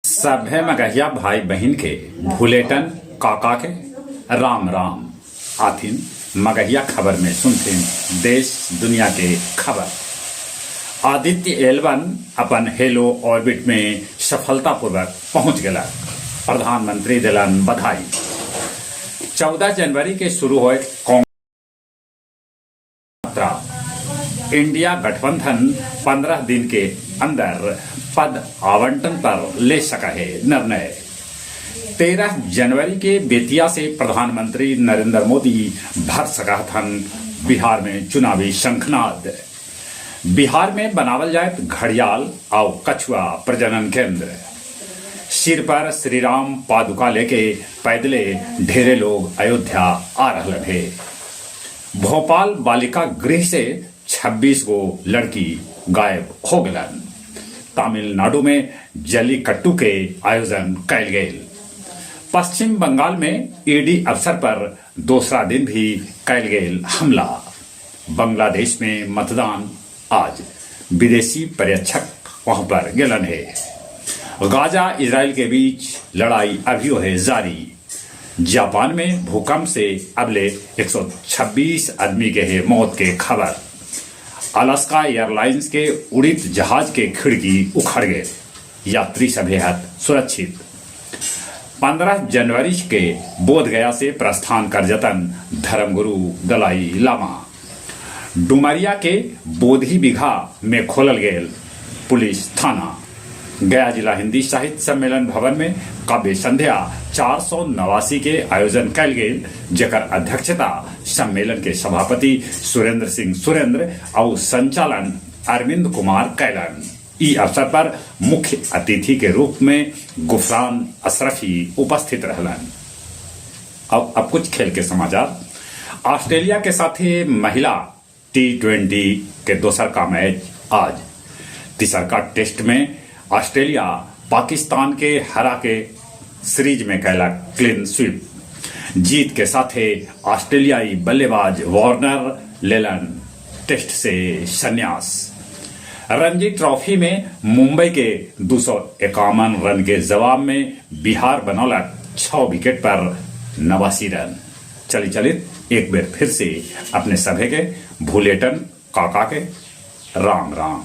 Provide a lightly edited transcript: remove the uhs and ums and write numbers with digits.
सभे मगहिया भाई बहिन के भुलेटन काका के राम राम। आथिन मगहिया खबर में सुनथिन देश दुनिया के खबर। आदित्य एलवन अपन हेलो ऑर्बिट में सफलतापूर्वक पहुंच गेलक। प्रधानमंत्री दिलन बधाई। 14 जनवरी के शुरू होए यात्रा। इंडिया गठबंधन 15 दिन के अंदर पद आवंटन पर ले सका है निर्णय। 13 जनवरी के बेतिया से प्रधानमंत्री नरेंद्र मोदी भर सका थन बिहार में चुनावी शंखनाद। बिहार में बनावल जाए घड़ियाल आउ कछुआ प्रजनन केंद्र। सिर पर श्रीराम पादुका लेके पैदले ढेरे लोग अयोध्या आ रहलन हे। भोपाल बालिका गृह से 26 गो लड़की गायब हो गलन। तमिलनाडु में जलीकट्टू के आयोजन कैल गेल। पश्चिम बंगाल में ईडी अफसर पर दूसरा दिन भी कैल गेल हमला। बांग्लादेश में मतदान आज, विदेशी पर्यवेक्षक वहां पर गेलन है। गाजा इजराइल के बीच लड़ाई अभियो है जारी। जापान में भूकंप से अबले 126 आदमी के है मौत के खबर। अलास्का एयरलाइंस के उड़ित जहाज के खिड़की उखड़ गए, यात्री सभे हत सुरक्षित। 15 जनवरी के बोध गया से प्रस्थान कर जतन धर्मगुरु दलाई लामा। डुमरिया के बोधी बिघा में खोलल गेल पुलिस थाना। गया जिला हिंदी साहित्य सम्मेलन भवन में काव्य संध्या 489 के आयोजन कैल गेल, जेकर अध्यक्षता सम्मेलन के सभापति सुरेंद्र सिंह सुरेंद्र और संचालन अरविंद कुमार कैलन। ई अवसर पर मुख्य अतिथि के रूप में गुफरान अशरफी उपस्थित रहलन। अब कुछ खेल के समाचार। ऑस्ट्रेलिया के साथ ही महिला टी20 के दोसर का मैच आज। तीसर का टेस्ट में ऑस्ट्रेलिया पाकिस्तान के हरा के सीरीज में कैला क्लीन स्वीप। जीत के साथे ऑस्ट्रेलियाई बल्लेबाज वार्नर लेलन टेस्ट से संन्यास। रणजी ट्रॉफी में मुंबई के 251 रन के जवाब में बिहार बनौलक 6 विकेट पर 89 रन। चली चलित एक बार फिर से अपने सभे के भूलेटन काका के राम राम।